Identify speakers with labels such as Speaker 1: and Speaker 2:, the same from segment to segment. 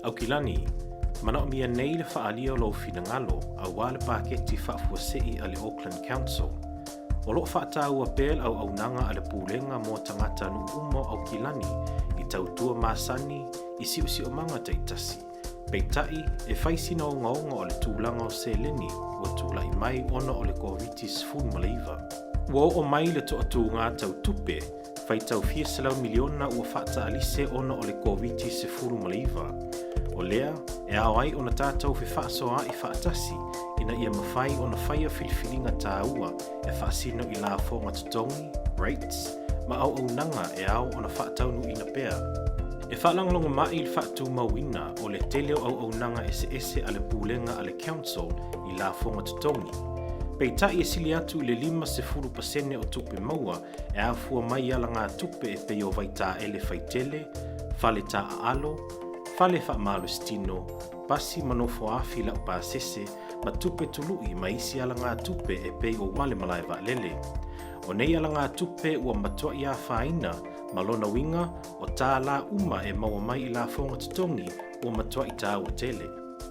Speaker 1: Aukilani, manaomia nei le faaalia o lou finagalo aua le paketi faafuasei a le Auckland Council. O lo o faataua pea le auaunaga a le Pulega mo tagatanuu uma o Aukilani i tautua masani i siosiomaga taitasi. Peitai, e fai sina ogaoga o le tulaga o seleni ua tulai mai ona o le Koviti-19. Ua oo mai le toatuga tau tupe faitau fia selau miliona ua faataalise ona o le Koviti-19. O lea, e ao ai ona tatou fefaasoaai faatasi ina ia mafai ona faia filifiliga taua e faasino i lafoga totogi, rates, ma auaunaga e ao ona faataunuuina pea. E faalagolagomai le faatumauina o le tele o auaunaga eseese a le Pulega a le Council i lafoga totogi. Peitai e sili atu i le 50% o tupe maua e afua mai i alagatupe e pei o vaitaele faitele, fale taaalo, fale faamalositino, pasi ma nofoaafi laupasese, ma tupe tului ma isi alagatupe e pei o le malae vaalele. O nei alagatupe ua matuai afaina ma lona uiga o tālā uma e maua mai i lafoga totogi ua matuai taua tele.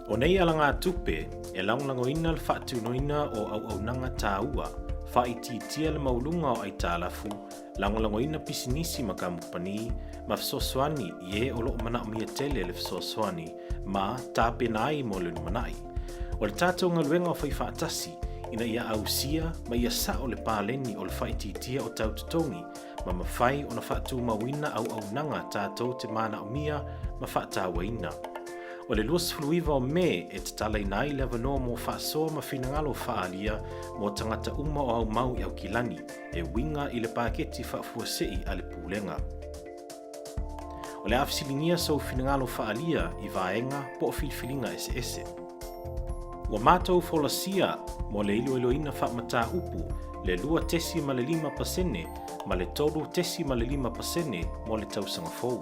Speaker 1: O nei alagatupe e lagolagoina le faatinoina o auaunaga taua, faaitiitia le maualuga o aitalafu, lagolagoina pisinisi ma kamupani, ma fesoasoani i e o lo o manaomia tele le fesoasoani ma tapena ai mo le lumanai. O le tatou galuega o fai faatasi ina ia ausia ma ia sao le paleni o le faaitiitia o tau totogi ma mafai ona faatumauina auaunaga tatou te manaomia ma faatauaina. O le 29 o Me e tatalaina ai le avanoa mo faasoa ma finagalo faaalia mo tagata uma o aumau i Aukilani e uiga i le paketi faafuasei a le Pulega. O le a fesiligia sou finagalo faaalia i vaega po o filifiliga eseese. Ua matou folasia mo le iloiloina faamataupu le 2.5% ma le 3.5% mo le tausaga fou.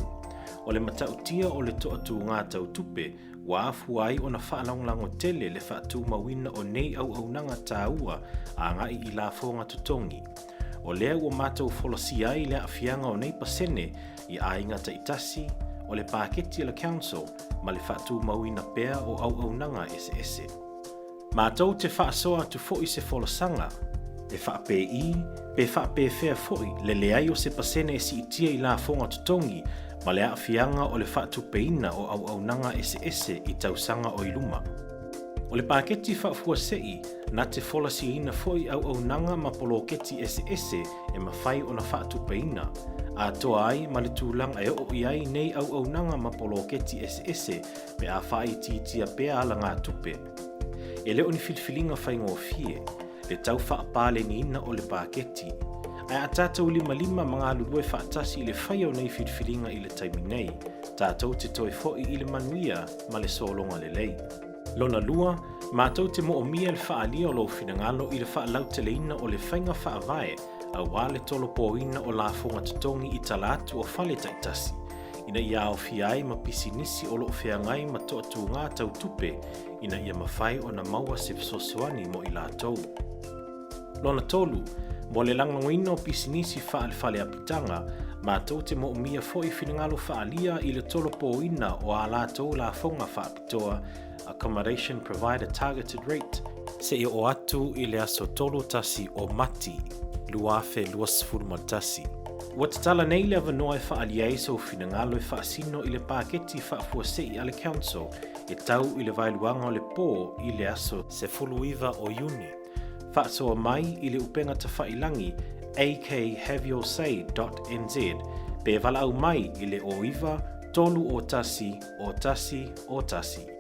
Speaker 1: O le matautia o le toatuga tau tupe ua afua ai ona faalagolago tele le faatumauina o nei auaunaga taua agai i lafoga totogi. O lea ua matou folasia ai le aafiaga o nei pasene i aiga taitasi, o le paketi a le Council ma le faatumauina pea o auaunaga eseese. Matou te faasoa atu foi se folasaga, e faapei pe faapefea foi le leai o se pasene e siitia i lafoga totogi ma le aafiaga o le faatupeina o auaunaga eseese i tausaga o i luma. O le paketi faafuasei na te folasiaina foi auaunaga ma poloketi eseese e mafai ona faatupeina, atoa ai ma le tulaga e oo i ai nei auaunaga ma poloketi eseese pe a faaitiitia pea alagatupe. E le o ni filifiliga faigofie le tau faapaleniina o le paketi, ae a tatou limalima ma galulue faatasi i le faia o nei filifiliga i le taimi nei, tatou te toe foi i le manuia ma le sologa lelei. Lona lua, matou te moomia le faaalia o lou finagalo i le faalauteleina o le faiga faavae aua le tolopoina o lafoga totogi i tala atu o fale taitasi, ina ia aofia ai ma pisinisi o lo o feagai ma toatuga tau tupe ina ia mafai ona maua se fesoasoani mo i latou. Lona tolu, mo le lagolagoina o pisinisi faale-fale apitaga, matou te moomia foi finagalo faaalia i le tolopoina o a latou lafoga faapitoa, Accommodation Provider Targeted Rate, seia oo atu i le aso 31 o Mati 2021. Ua tatala nei le avanoa e faaalia ai sou finagalo e faasino i le paketi faafuasei a le Council e tau i le vaeluaga o le po i le aso 19 o Iuni. Faasoa mai i le upega tafailangi akhaveyourSay.nz pe valaau mai i le 09 3 o 1 o 1 o 1.